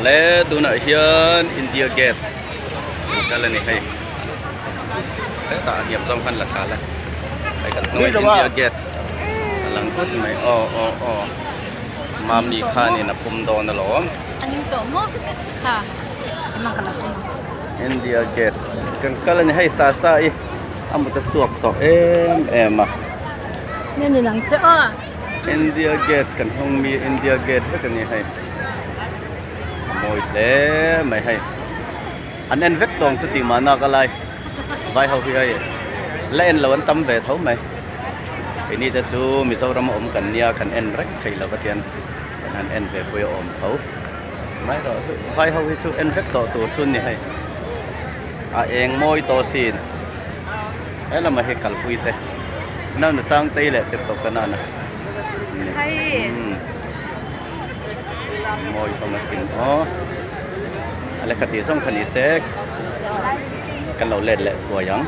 Le tunah hian India gate an kal a ni hei hetah a hniam zawng khan la thla la hei kan hnungah India gate a lang phut mai aw aw aw mami khanin a pum dawn alawm. India gate kan kal a ni hei sa sa i a mut a suak tawh em em a. India gate kan hawng mi India gate vek a ni hei a mawi hle mai hei an en vek tawng chu tih mahna ka lai vai ho hi hei la en lo an tam ve tho mai keini te chu Mizoram a awm kan nia kan en reng thei lo va tian kan han en ve pawh hi a awm tho mai rawh chu vai ho hi chu en vek tawh tur chu ni hei a eng mawi tawh sin he lamah hi kalpui te. Nau na chang tei leh tep tawh ka na na. Mawi hlawm a sin aw. A lehkha tih zawng kha ni se kan lo let leh thuai ang.